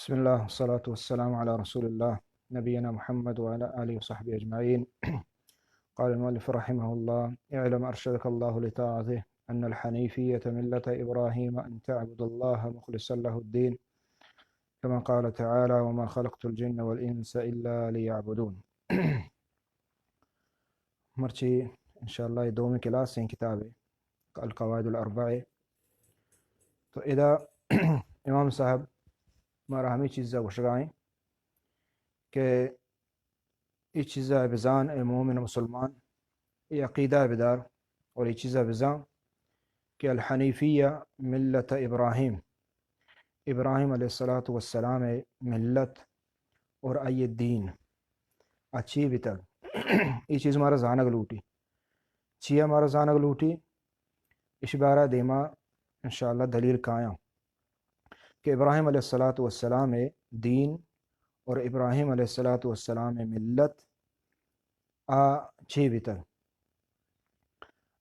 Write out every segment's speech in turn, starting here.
بسم الله، والصلاة والسلام على رسول الله، نبينا محمد وعلى آله وصحبه أجمعين. قال المؤلف رحمه الله: اعلم أرشدك الله لطاعته أن الحنيفية ملة إبراهيم أن تعبد الله مخلصا له الدين، كما قال تعالى: وما خلقت الجن والإنس إلا ليعبدون. مرچی انشاءاللہ یہ دومی کلاس ہیں کتاب القواعد الاربع۔ تو ادا امام صاحب مارا ہمیں چیزا گوشگائیں کہ اے چیزا بزان، اے مومن مسلمان، اے عقیدہ بدار اور اے چیزا بزان کہ الحنیفیہ ملت ابراہیم، ابراہیم علیہ الصلوۃ والسلام ملت اور آئی دین اچی بتگ۔ اے چیز مارا زانگ لوٹی۔ چیا مارا زانگ لوٹی؟ اش بارہ دیما انشاءاللہ دلیل کایاں کہ ابراہیم علیہ الصلوۃ والسلام دین اور ابراہیم علیہ الصلوۃ والسلام ملت آ چی بیتگ؟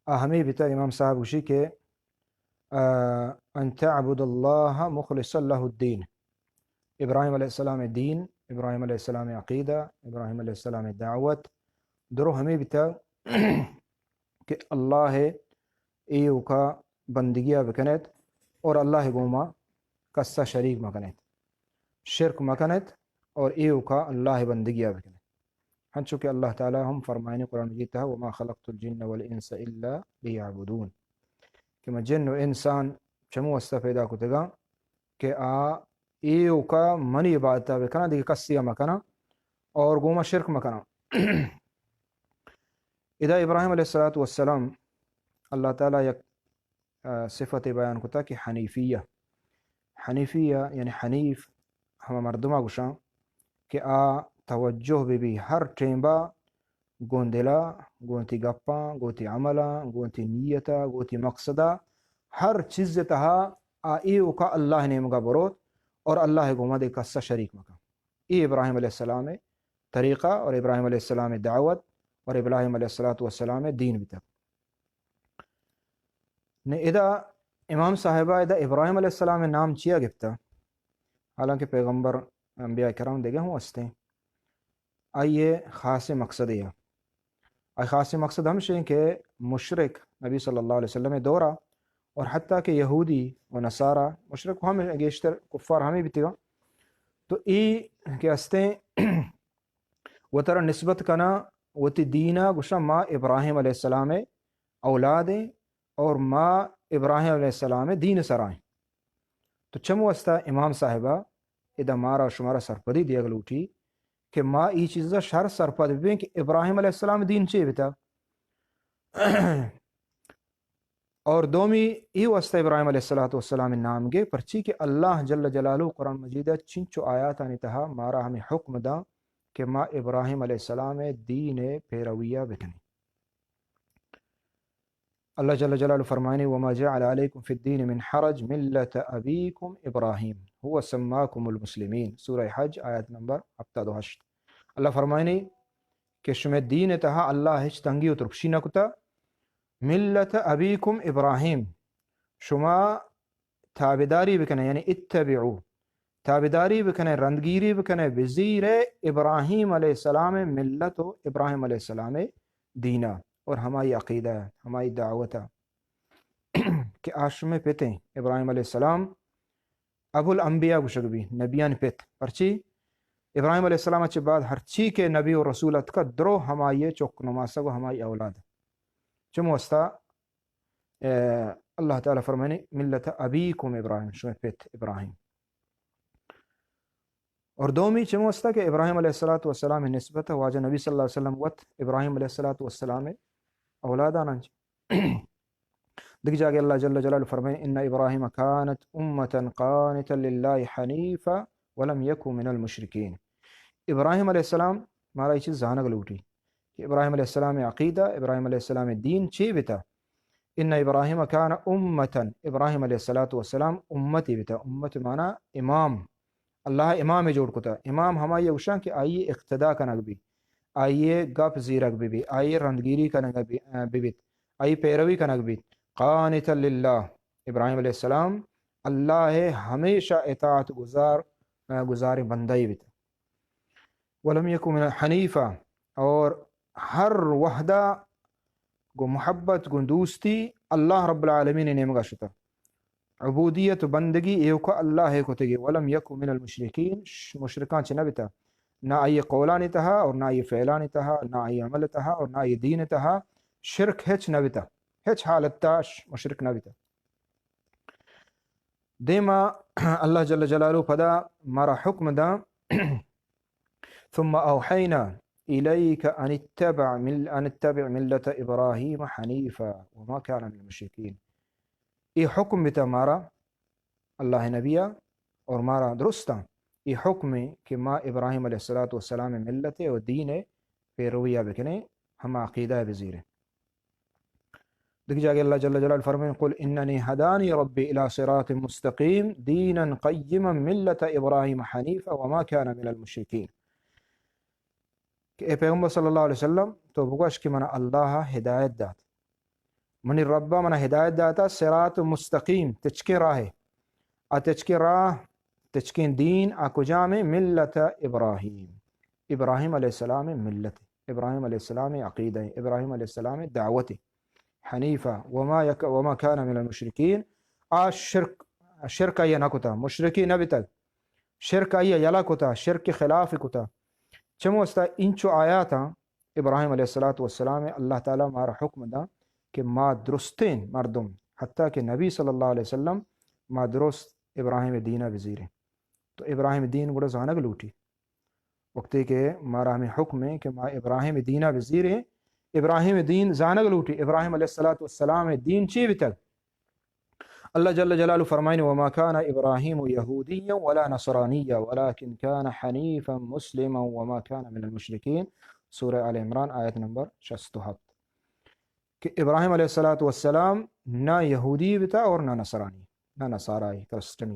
آ ہمیں بیتگ، امام صاحب گوشی کہ، آ، ان تعبد اللہ مخلصا لہ الدین۔ ابراہیم علیہ السلام دین، ابراہیم علیہ السلام عقیدہ، ابراہیم علیہ السلام دعوت، درو ہمیں بیتگ کہ اللہ ایوکا بندگیا بکنیت اور اللہ گوما کسا شریک مکنیت، شرک مکنیت اور ایوکا اللہ بندگیا بکنیت۔ ہنچو کہ اللہ تعالی ہم فرمائنی قرآن مجید تہا: وما خلقت الجن والانس الا لیعبدون، کہ من جن و انسان چمو واسطہ پیدا کتگاں کہ آ ایوکا منی عبادتا بکناں، دیگہ کسی مکناں اور گوما شرک مکناں۔ ادا ابراہیم علیہ الصلوۃ والسلام اللہ تعالی یک، آ، صفت بیان کتا کہ حنیفیہ۔ حنیفیہ یعنی حنیف ہما مردما گوشاں کہ آ توجہ بہ بی ہر ٹیمبا گوں دلا، گوں تی گپاں، گوں تی عملاں، گوں تی نیتا، گوں تی مقصدا، ہر چیز تہا آ ایوکا اللہ نیمگا بروت اور اللہ گوما دے کسا شریک مکن۔ اے ابراہیم علیہ السلام طریقہ اور ابراہیم علیہ السلام دعوت اور ابراہیم علیہ الصلوۃ والسلام دین بیتگ۔ نے ادا امام صاحبہ ادا ابراہیم علیہ السلام نام چیا گپتا؟ حالانکہ پیغمبر، انبیاء کرام دیگہ ہوں ہستیں۔ آئیے خاص مقصد یا، آئی خاص مقصد ہمشیں کہ مشرک نبی صلی اللہ علیہ وسلم دورا اور حتیٰ کہ یہودی و نصارا، مشرک ہم گیشتر کفار ہمیں بیتگا، تو ای کہ ہستیں وترا نسبت کنا وتی دینا، گوشاں ما ابراہیم علیہ السلام اولاد ہیں اور ما ابراہیم علیہ السلام دین سرائیں۔ تو چم واسطہ امام صاحبہ ادا مارا شمارا سرپدی دیگ لوٹی کہ ما ای چیزا شر سرپد ببیں کہ ابراہیم علیہ السلام دین چے بتا۔ اور دومی ای واسطہ ابراہیم علیہ الصلوۃ والسلام نام گے، پرچی کہ اللہ جل جلالہ قرآن مجید چنچو آیاتانی تہا مارا ہمیں حکم دا کہ ما ابراہیم علیہ السلام دین پیرویہ بکنیں۔ اللہ جل جلالہ فرمائنی: وما جعل علیکم فی الدین من حرج ملت ابیکم ابراہیم هو سماکم المسلمین۔ سورہ حج، آیت نمبر ہپتاد و ہشت۔ اللہ فرمائنی کہ شمے دین تہا اللہ ہچ تنگی و ترپشی نہ کتا۔ ملت ابیکم ابراہیم، شما تابعداری بکنے، یعنی اتبعو، تابعداری بکنے، رندگیری بکنے، بزیر ابراہیم علیہ السلام ملت و ابراہیم علیہ السلام دینا اور ہمائی عقیدہ، ہمائی دعوت کہ آ شمے پتیں۔ ابراہیم علیہ السلام ابو الانبیاء گوشگ بی، نبیان پت۔ پرچی؟ ابراہیم علیہ السلام چہ بعد ہرچی کہ نبی و رسول اتکا درو ہمائی چک نماسگ و ہمائی اولاد۔ چم واسطہ، اے، اللہ تعالی فرمانی: ملت ابیکم ابراہیم، شمے پت ابراہیم۔ اور دومی چم واسطہ کہ ابراہیم علیہ الصلوۃ والسلام نسبت واجہ نبی صلی اللہ علیہ وسلم وت ابراہیم علیہ الصلوۃ والسلام اولادانان چ۔ دگہ جاگہ اللہ جل جلالہ فرمائے: ان ابراہیم کانت امة قانتا للہ حنیفا ولم یک من المشرکین۔ ابراہیم علیہ السلام، مارا یہ چیز زانگ لوٹی کہ ابراہیم علیہ السلام عقیدہ، ابراہیم علیہ السلام دین چے بتا؟ ان ابراہیم کان امة، ابراہیم علیہ الصلوۃ والسلام امتی بتا۔ امت معنی امام، اللہ امام جوڑ کتا۔ امام ہمائی گوشاں کہ آئی اقتدا کنگ بی، آئی گپ زیرگ بی بی، آئی رندگیری کنگ بی، بی بیت، آئی پیروی کنگ بیت۔ قانتا للہ، ابراہیم علیہ السلام اللہ ہمیشہ اطاعت گزار، گزاریں بندہ ای بیتا۔ ولم یکن من حنیفا، اور ہر وہدا گوں محبت، گوں دوستی اللہ رب العالمین نیمگا شتا۔ عبودیت و بندگی ایوکا اللہ ء کتگی۔ ولم یکن من المشرکین، ش-، مشرکاں چہ نہ بتا، نہ آئی قولانی تہا اور نہ آئی فعلانی تہا، نہ آئی عمل تہا اور نہ آئی دین تہا شرک ہچ نہ بتا، ہچ حالت تا ش-، مشرک نہ بتا۔ دیما اللہ جل جلالہ پدا مارا حکم دا، ثم اوحینا الیک ان اتبع مل-، ان اتبع ملت ابراہیم حنیفا وما کان من المشرکین۔ اے حکم بتا مارا اللہ نبیا اور مارا درستاں اے حکم ہے کہ ما ابراہیم علیہ الصلوۃ والسلام ملت و دین پیرویا بکنے، ہما عقیدہ بزیرے۔ دگہ جاگہ اللہ جل جلالہ فرمائیں، قل اننی ہدانی ربی الی صراط مستقیم دینا قیما ملت ابراہیم حنیفا وما کان من المشرکین۔ کہ اے پیغمبر صلی اللہ علیہ وسلم، تو بگوش کہ منا اللہ ہدایت دات، منی ربا منا ہدایت داتا صراط مستقیم، تچکیں راہ، آ تچکیں راہ، تچکیں دین، آ کجام ملت ابراہیم، ابراہیم علیہ السلام ملت، ابراہیم علیہ السلام عقیدہ، ابراہیم علیہ السلام دعوت، حنیفا وما یک-، وما کان من المشرکین، آ شرک، شرک آیا نہ کتا، مشرکی نہ بتگ، شرک آئی یلا کتا، شرک خلاف کتا۔ چمو استا انچو آیاتاں ابراہیم علیہ الصلوۃ والسلام اللہ تعالی مارا حکم دا کہ ما درستیں مردم، حتیٰ کہ نبی صلی اللہ علیہ وسلم، ما درست ابراہیم دینا بزیریں۔ تو ابراہیم دین گڑا زانگ لوٹی۔ وقتی کہ مارا ہمیں حکم ہے کہ ما ابراہیم دینا بزیریں، ابراہیم دین زانگ لوٹی، ابراہیم علیہ الصلوۃ والسلام دین چی بتگ؟ اللہ جل جلالہ فرمائنی، وما کان ابراہیم یہودیا ولا نصرانیا ولکن کان حنیفا مسلما وما کان من المشرکین۔ سورہ آل عمران، آیت نمبر شست و ہفت۔ کہ ابراہیم علیہ الصلوۃ والسلام نہ یہودی بتا اور نہ نصرانی، نہ نصارائی، کرسچنی۔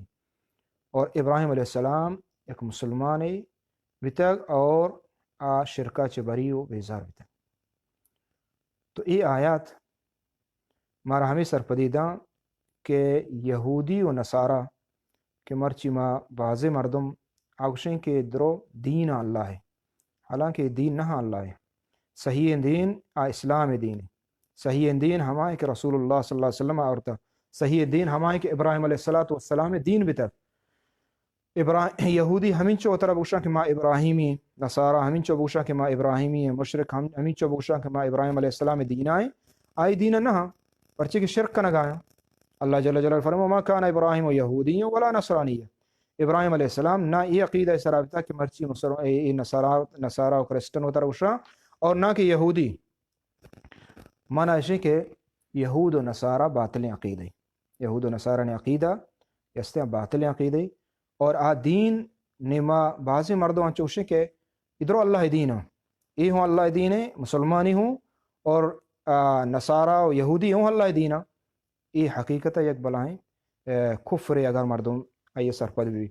اور ابراہیم علیہ السلام یک مسلمانے بتگ اور آ شرکا چہ بری و بیزار بتگ۔ تو اے آیات مارا ہمے سرپدی داں کہ یہودی و نصارا کہ مرچی ما بازیں مردم آ گوشیں کہ درو دین اللہ ہے، حالانکہ دین نہ اللہ ہے۔ صحیح دین آ اسلام دین ہے۔ صحیح دین ہما ہے کہ رسول اللہ صلی اللہ علیہ وسلم آورتا۔ صحیح دین ہما ہے کہ ابراہیم علیہ الصلوۃ والسلام دین بتگ۔ ابرا-، یہودی ہمینچو وترا بگوشاں کہ ما ابراہیمی، نصارا ہمینچو بگوشاں کہ ما ابراہیمی ہیں، مشرک ہم ہمینچو بگوشاں کہ ما ابراہیم علیہ السلام دینا ہیں، آئی دینا نہ ہاں، پرچے کہ شرک کنگا ہیں۔ اللہ جل جلالہ فرمائے، ما کان ابراہیم یہودی ولا نصرانی۔ ابراہیم علیہ السلام نہ اے عقیدہ سرا بتا کہ مرچی مسلم، اے، اے نصارا، نصارا و کرسچن وترا بگوشاں، اور نہ کہ یہودی۔ مانا اشیں کہ یہود و نصارا باطلیں عقیدہ، یہود و نصارانی عقیدہ استیں باطلیں عقیدہ، اور آ دین نیما بازیں مردم انچوشیں کہ ادرو اللہ دین ہاں، اے ہوں اللہ دین ہے، مسلمانی ہوں، اور آ، نصارا و یہودی ہوں اللہ دین ہاں۔ اے حقیقت یک بلاہیں، اے، کفر اگر مردم آئی سرپد بھی۔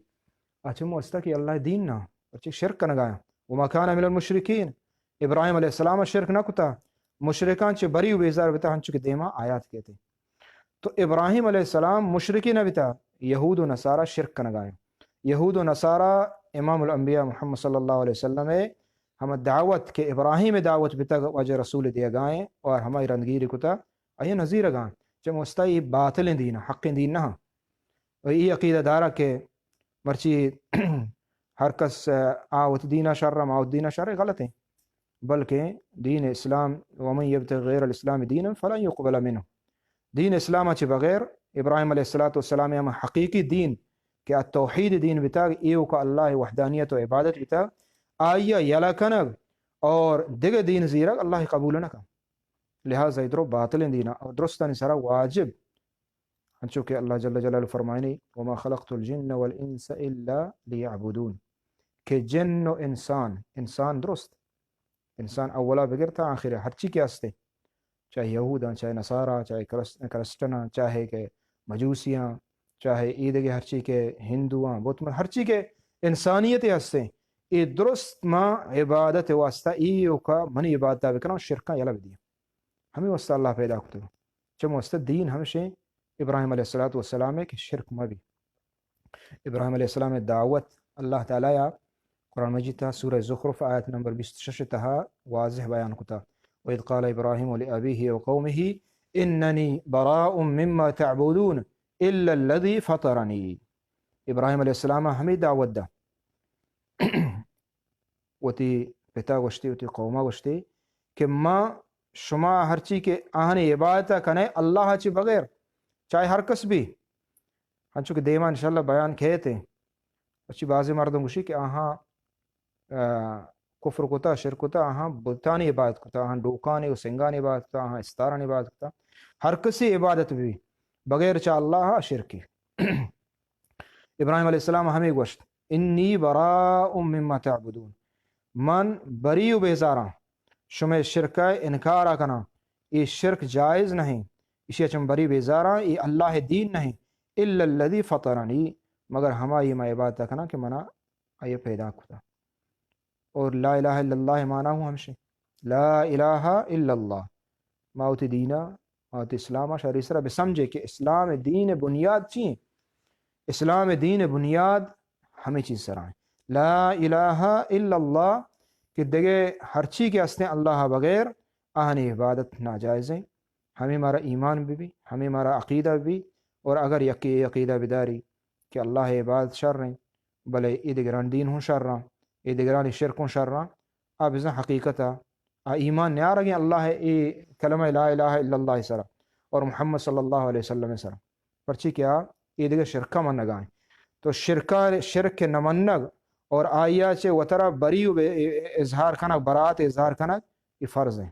اچھا مو استا کہ اللہ دین نہ، پرچے شرک کنگا ہیں۔ وما کان من المشرکین، ابراہیم علیہ السلام شرک نہ کتا، مشرکان چہ بری و بیزار بتا، ہنچو کہ دیما آیات کہتے۔ تو ابراہیم علیہ السلام مشرکی نہ بتا، یہود و نصارا شرک کنگا ہیں۔ یہود و نصارا امام الانبیاء محمد صلی اللہ علیہ وسلم ہے، ہم دعوت کہ ابراہیم دعوت بتا واجہ رسول دیگا ہیں اور ہمائی رندگیری کتا، آئی نظیر گا، چہ مستہ ای باطلیں دین، حقیں دین نہ۔ و ای عقیدہ دارا کہ مرچی ہر کس آ وت دینا شر، ما وت دینا شر، غلط ہیں۔ بلکہ دین اسلام، ومن یبتغ غیر الاسلام دینا فلن یقبل منه۔ دین اسلام چہ بغیر ابراہیم علیہ الصلوۃ والسلام ہم حقیقی دین کہ آ توحید دین بتاگ، ایوکا اللہ وحدانیت و عبادت بتاگ، آئی یلا کنگ اور دگہ دین زیرگ اللہ قبول نہ کن۔ لہذا ادرو باطلیں دینا اور درستانی سرا واجب، انچو کہ اللہ جل جلالہ فرمائنی، وما خلقت الجن والانس الا لیعبدون، کہ جن و انسان، انسان درست، انسان اولا بگر تا آخر ہرچی کہ ہستے، چاہے یہوداں، چاہے نصارا، چاہے کرس-، کرسچناں، چاہے کہ مجوسیاں، چاہے ای دگہ ہرچی کہ ہندواں، بت مت ہرچی کہ انسانیت ہستے، اے درست ما عبادت واسطہ ایوکا منی عبادت بکناں، شرکاں یلا بدیاں۔ ہمیں واسطہ اللہ پیدا کتگ۔ چم واسطہ دین ہمشیں ابراہیم علیہ الصلوۃ والسلام ہے کہ شرک مہ بی۔ ابراہیم علیہ السلام دعوت اللہ تعالی ءَ قرآن مجید تہا سورہ زخرف آیت نمبر بیست و شش تہا واضح بیان کتا، وَإِذْ قَالَ إِبْرَاهِيمُ لِأَبِيهِ وَقَوْمِهِ إِنَّنِي بَرَاءٌ مِّمَّا تَعْبُدُونَ إِلَّا الَّذِي فَطَرَنِي۔ ابراہیم علیہ السلام ءَ ہمے دعوت دا، وتی پتا گوشتی، وتی قوما گوشتی کہ ما شما ہرچی کہ آہانی عبادت کنے اللہ چہ بغیر، چاہے ہر کس بی، ہنچو کہ دیما انشاءاللہ بیان کیتے، پرچی بعضی مردم گوشی کہ آہاں، آ، کفر کتا، شرک کتا، آہاں بتانی عبادت کتا، آہاں ڈوکانی و سنگانی عبادت کتا، آہاں استارانی عبادت کتا۔ ہر کسی عبادت بی بغیر چہ اللہ شرکی۔ ابراہیم علیہ السلام ہمے گوشت، انی براء مما تعبدون، من بری و بیزاراں شمئے شرک ءَ، انکار ءَ کناں، اے شرک جائز نہیں، اشی ءَ چہ من بری بیزاراں، اے اللہ ءِ دین نہیں، الا الذی فطرنی، مگر ہمائی ما عبادت ءَ کناں کہ منا آئی ءَ پیدا کتا۔ اور لا الہ الا اللہ معنی ہوں ہمشی، لا الہ الا اللہ۔ ما وتی دینا، ما وتی اسلام ءَ شری سرا بسمجھے کہ اسلام دین بنیاد چی ہیں؟ اسلام دین بنیاد ہمیں چیز سرا ہیں۔ لا الہ الا اللہ، کہ دگہ ہرچی کہ ہستیں اللہ بغیر، آہانی عبادت ناجائز ہیں۔ ہمیں مارا ایمان بی بی، ہمیں مارا عقیدہ بی بی، اور اگر یکی عقیدہ بداری کہ اللہ عبادت شر ہیں، بلے اے دگران دین ہوں شر ہیں، اے دگرانی شرک ہوں شر ہیں، آ بزن حقیقت آ ایمان نیارگیں اللہ اے کلمہ لا الہ الا اللہ سرا اور محمد صلی اللہ علیہ وسلم سرا، پرچی کہ آ اے دگہ شرکا منگا ہیں۔ تو شرکا، شرک نہ منگ اور آئیا چہ وترا بری و بے-، اظہار کنگ، برات اظہار کنگ، اے فرض ہیں،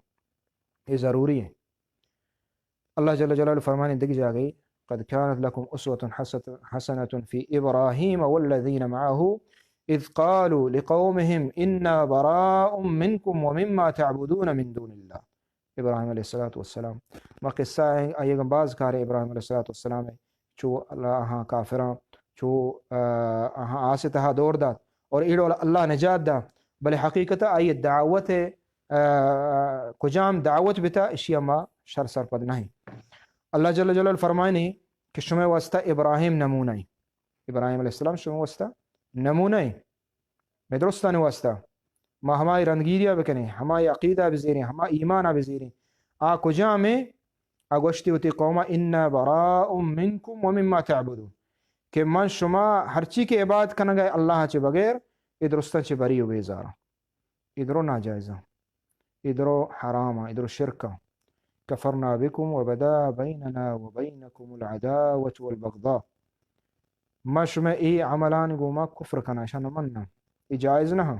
اے ضروری ہیں۔ اللہ جل جلالہ فرمانی دگہ جاگہی، قد كانت لكم أسوة حسنة في إبراهيم والذين معه إذ قالوا لقومهم إنا براء منكم ومما تعبدون من دون الله۔ ابراہیم علیہ الصلوۃ والسلام، ما قصہ ہیں، آئی گم باز کارے ابراہیم علیہ الصلوۃ والسلام ہے، چو اللہ آہاں کافراں، چو، آ، آہاں آس تہا دور دات اور ایڈول اللہ نجات دا، بلے حقیقت آئی دعوت، آ، کجام دعوت بتا، اشی ما شر سرپد نہیں۔ اللہ جل جلالہ فرمائنی کہ شمئے واسطہ ابراہیم نمونہ ہیں۔ ابراہیم علیہ السلام شمئے واسطہ نمونہ ہیں۔ مئے درستانی واسطہ ما ہمائی رندگیریا بکنیں، ہمائی عقیدہ بزیریں، ہما ایمانا بزیریں۔ آ کجامیں؟ آ گوشتی وتی قوما، انا براء منکم ومما تعبدون، کہ من شما ہرچی کہ عبادت کنگا اللہ چہ بغیر، اے درستاں چہ بری و بیزاراں۔ اے درو ناجائزاں۔ اے درو حراماں، اے درو شرکاں۔ کفرنا بکم وبدا بیننا وبینکم العداوة والبغضاء۔ ما شمئے اے عملان گوما کفر کناں، اشاں نہ مناں۔ اے جائز نہ ہاں۔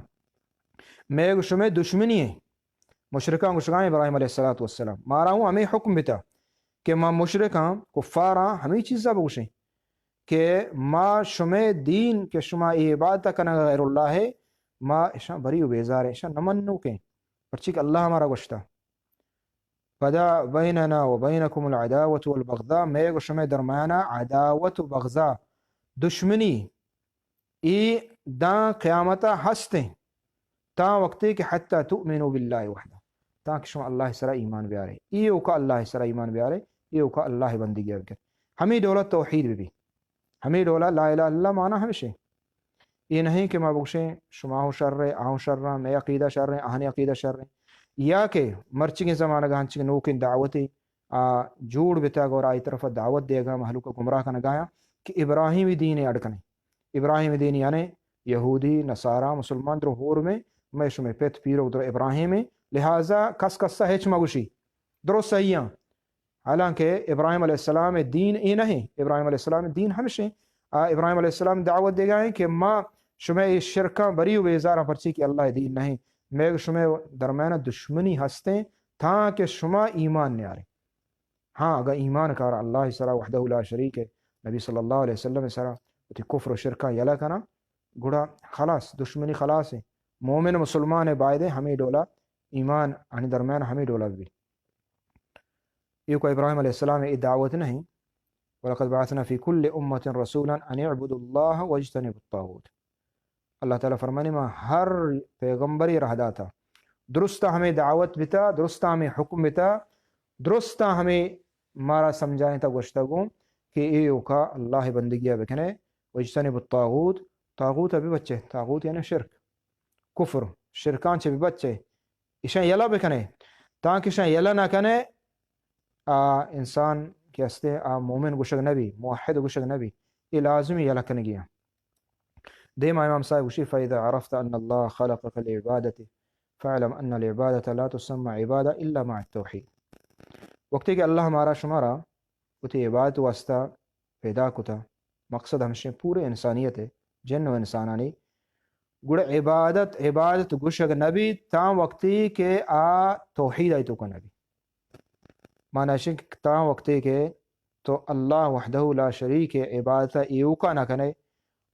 مئے گو شمئے دشمنی ہیں۔ مشرکاں گوشگاں ابراہیم علیہ الصلوۃ والسلام، مارا ہوں ہمیں حکم بتا کہ ما مشرکاں، کفاراں ہمیں چیزا بگوشیں کہ ما شمئے دین کہ شما اے عبادت کنگ غیر اللہ ہے، ما اشاں بری و بیزار ہیں، اشاں نہ منوکیں، پرچی کہ اللہ ہمارا گوشتا۔ بدا بیننا و بینکم العداوة والبغضاء، مئے گو شمئے درمیانا عداوت و بغضا، دشمنی، اے داں قیامتا ہستیں، تاں وقتے کہ حتی تؤمنوا باللہ وحدہ، تاں کہ شما اللہ سرا ایمان بیارے، ایوکا اللہ سرا ایمان بیارے، ایوکا اللہ بندگی بکن۔ ہمیں ڈولا توحید بی بی۔ ہمیں ڈولا لا الہ الا اللہ معنی ہمشیں۔ اے نہیں کہ ما بگوشیں شما ہوں شر ہے، آ ہوں شر ہیں، مئے عقیدہ شر ہیں، آہانی عقیدہ شر ہیں۔ یا کہ مرچگیں زمانگا ہنچگیں نوکیں دعوتے آ جوڑ بتگ اور آئی طرف دعوت دیگا مہلوک گمراہ کنگایا کہ ابراہیمی دین اڈ کنے۔ ابراہیمی دین یعنی یہودی، نصارا، مسلمان درو ہور میں، مئے شمئے پت پیرو درو ابراہیم ہیں، لہذا کس کسا ہچ مگوشی۔ درست صحیح ہیں۔ حالانکہ ابراہیم علیہ السلام دین اے نہیں، ابراہیم علیہ السلام دین ہمشیں۔ آ، ابراہیم علیہ السلام دعوت دیگا ہیں کہ ما شمئے اے شرکاں بری و بیزاراں، پرچی کہ اللہ دین نہیں۔ مئے شمئے درمیان دشمنی ہستیں تاں کہ شما ایمان نیارے۔ ہاں، اگاں ایمان کار اللہ سرا وحدہ لا شریک ہے، نبی صلی اللہ علیہ وسلم سرا وتی کفر و شرکاں یلہ کناں، گڑا خلاص، دشمنی خلاص ہے۔ مومن مسلمان ہے بایدے ہمیں ڈولا ایمان آنی درمیان ہمیں ڈولا بھی۔ ایوکا ابراہیم علیہ السلام اے دعوت نہیں، ولقد بعثنا في كل أمة رسولا أن اعبدوا الله واجتنبوا الطاغوت۔ اللہ تعالی فرمانی، ما ہر پیغمبری راہ داتا، درستا ہمیں دعوت بتا، درستا ہمیں حکم بتا، درستا ہمیں مارا سمجھائیں تا گوشتا گوں کہ ایوکا اللہ بندگیا بکنے، واجتنبوا الطاغوت، طاغوت ءَ بہ بچے، طاغوت یعنی شرک، کفر، شرکاں چہ بہ بچے، اشاں یلہ بکنے، تانکہ اشاں یلہ نہ کنے، آ انسان کہ ہستے آ مومن گوشگ نہ بی، موحد گوشگ نہ بی، اے لازمی یلہ کنگی ایں۔ دیما امام صاحب گوشی، فإذا عرفت أن الله خلقك لعبادته فاعلم أن العبادة لا تسمى عبادة إلا مع التوحيد۔ وقتی کہ اللہ مارا شمارا وتی عبادت واسطہ پیدا کتا، مقصد ہمشیں پورے انسانیت ہے، جن و انسانانی، گڑا عبادت عبادت گوشگ نبی تاں وقتی کہ آ توحید آئی توکا نبی۔ معنی اشیں کہ تاں وقتی کہ تو اللہ وحدہ لا شریک ءِ عبادت ءَ ایوکا نہ کنے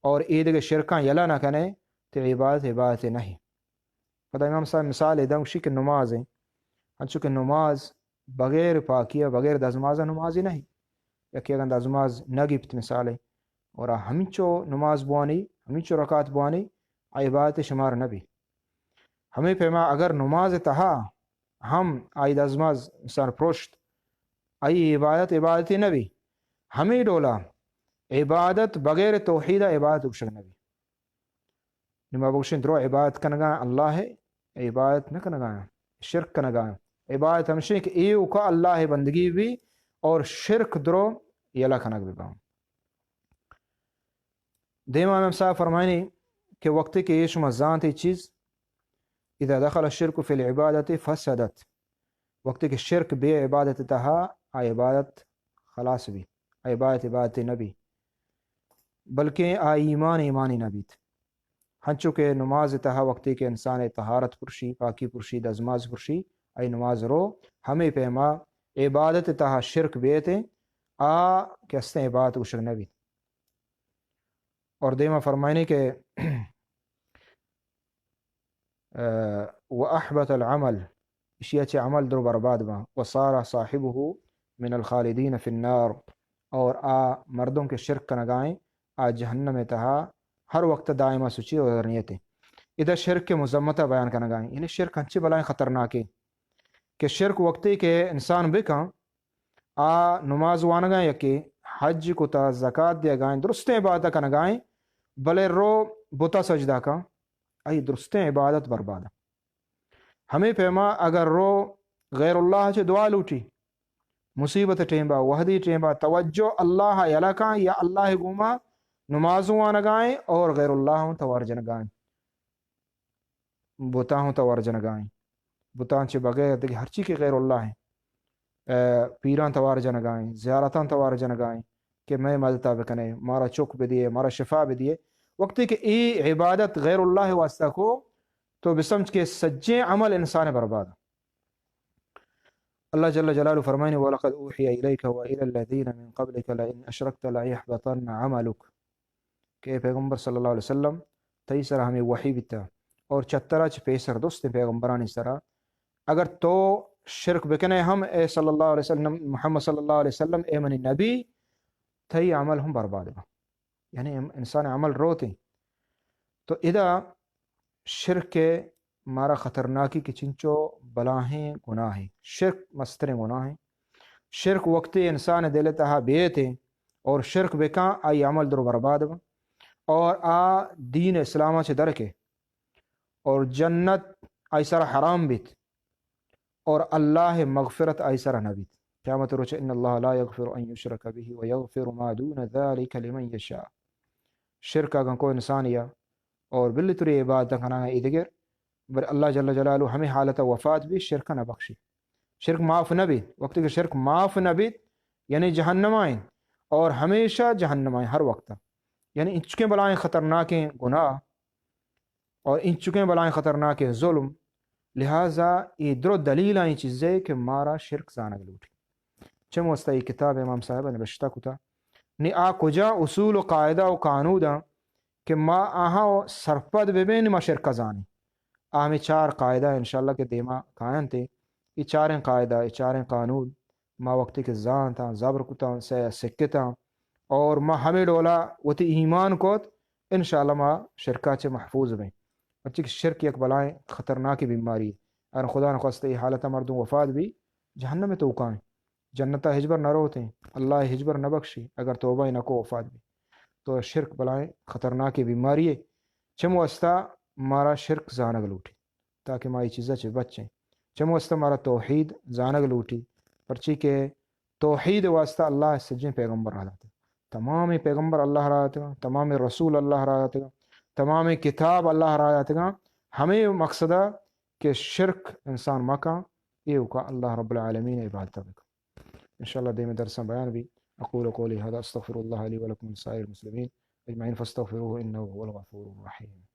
اور اے دگہ شرکاں یلہ نہ کنے، تئی عبادت عبادتے نہیں۔ پدا امام صاحب مثال دنت، گوشی کہ نماز ایں، انچو کہ نماز بغیر پاکی ءَ، بغیر دزماز ءَ نمازے نہیں۔ یکے اگاں دزماز نہ گپت مثالے، اور آ ہمینچو نماز بوانی، ہمینچو رکعت بوانی، آ عبادت شمار نہ بی۔ ہمے پیما اگر نماز تہا ہم آئی دزماز انسان پروشت، آئی عبادت عبادتے نہ بی۔ ہمے ڈولا عبادت بغیر توحید ءَ عبادت گوشگ نہ بی۔ نی ما بگوشیں درو عبادت کنگا اللہ ءِ، عبادت نہ کنگا، شرک کنگا۔ عبادت ہمشیں کہ ایوکا اللہ ءِ بندگی بی اور شرک درو یلہ کنگ بی باں۔ دیما امام صاحب فرمائنی کہ وقتی کہ اے شما زانت اے چیز، اذا دخل الشرك في العبادة فسدت، وقتی کہ شرک بے عبادت تہا، آ عبادت خلاص بی، آ عبادت عبادتے نہ بی، بلکیں آ ایمان ایمانے نہ بیت۔ ہنچو کہ نماز تہا وقتی کہ انسان طہارت پرشی، پاکی پرشی، دزماز پرشی، آئی نماز رو، ہمے پیما عبادت تہا شرک بیت، آ کہ استیں عبادت گوشگ نہ بیت۔ اور دیما فرمائنی کہ، اه، وأحبط العمل، اشیا چہ عمل درو برباد باں، وصار صاحبه من الخالدين في النار، اور آ مردم کہ شرک کنگائیں، آ جہنم تہا ہر وقت دائما سچی و نیتے۔ ادا شرک کے مذمتہ بیان کنگائیں، یعنی شرک ہنچے بلائیں خطرناکے کہ شرک وقتی کہ انسان بکن، آ نماز وانگائیں، یکے حج کتا، زکات دیگائیں، درستیں عبادت کنگائیں، بلے رو بتا سجدہ کن، آئی درستیں عبادت برباد۔ ہمے پیما اگر رو غیر اللہ چہ دعا لوٹی، مصیبت ٹیمبا، وحدی ٹیمبا توجہ اللہ یلہ کن یا اللہ گوما نماز وانگائیں اور غیر اللہ ہوں توار جنگائیں۔ بتاں ہوں توار جنگائیں۔ بتاں چہ بغیر دگہ ہرچی کہ غیر اللہ ہیں، اے، پیراں توار جنگائیں، زیارتاں توار جنگائیں کہ مئے مدتا بکنے، مارا چک بدیے، مارا شفا بدیے۔ وقتی کہ ای عبادت غیر اللہ واسطہ کو، تو بسمجھ کہ سجیں عمل انسان برباد۔ اللہ جل جلالہ فرمائنی، ولقد اوحی الیک و الی الذین من قبلک لئن اشرکت لیحبطن عملک۔ کہ اے پیغمبر صلی اللہ علیہ وسلم، تئی سرا ہمے وحی بیتا اور چترا چہ پیسر دوستیں پیغمبرانی سرا، اگر تو شرک بکنے ہم، اے صلی اللہ علیہ وسلم، محمد صلی اللہ علیہ وسلم، اے منی نبی، تئی عمل ہم برباد با۔ یعنی انسان عمل روتیں۔ تو ادا شرک مارا خطرناکی کہ چنچو بلاہیں گناہیں۔ شرک مستریں گناہیں۔ شرک وقتی انسان دل تہا بیتیں اور شرک بکاں، آئی عمل درو برباد بن اور آ دین اسلام چہ درکے اور جنت آئی سرا حرام بیت اور اللہ مغفرت آئی سرا نہ بیت۔ قیامت روچ ان اللہ لا یغفر ان یشرک به و یغفر ما دون ذلک لمن یشاء۔ شرک اگاں کو انسان یا اور بلے تری عبادت کناں ایدگر، بر اللہ جل جلالہ ہمیں حالت وفات بھی شرک نہ بخشی۔ شرک معاف نہ بیت۔ وقتی کہ شرک معاف نہ بیت، یعنی جہنم آئیں اور ہمیشہ جہنم آئیں ہر وقت۔ یعنی انچکیں بلائیں خطرناکیں گناہ اور انچکیں بلائیں خطرناکیں ظلم، لہذا اے درو دلیل آئیں چیزے کہ مارا شرک زانگ لوٹی۔ چم واسطہ اے کتاب امام صاحب نبشتہ کتا۔ نی آ کجا اصول و قاعدہ و قانود آں کہ ما آہاں سرپد ببیں، ما شرکا زانیں۔ آ ہمیں چار قاعدہ انشاءاللہ کہ دیما کاینت۔ اے چاریں قاعدہ، اے چاریں قانود ما وقتی کہ زانتاں، زبر کتاں، سے سکتاں اور ما ہمیں ڈولا وتی ایمان کوت، انشاءاللہ ما شرکا چہ محفوظ بیں۔ پرچہ کہ شرک یک بلائیں خطرناکیں بیماری۔ اگر خدا نخواستہ اے حالت مردم وفات بی، جہنم توکائیں۔ جنتا ہچبر نہ روتیں، اللہ ہچبر نہ بخشی، اگر توبہ نہ کو وفات بی۔ تو شرک بلائیں خطرناکیں بیماری ہے۔ چم واسطہ مارا شرک زانگ لوٹی، تاکہ ما یہ چیزا چہ بچیں۔ چم واسطہ مارا توحید زانگ لوٹی، پرچی کہ توحید واسطہ اللہ سجیں پیغمبر را داتگ۔ تمام پیغمبر اللہ را داتگاں، تمام رسول اللہ را داتگاں، تمام کتاب اللہ را داتگاں۔ ہمیں مقصد کہ شرک انسان مکاں، ایوکا اللہ رب العالمین عبادت بکاں۔ انشاءاللہ دیم درساں بیان بی۔ اقول قولی هذا استغفر الله لي ولكم ولسائر المسلمين اجمعين فاستغفروه انه هو الغفور الرحيم۔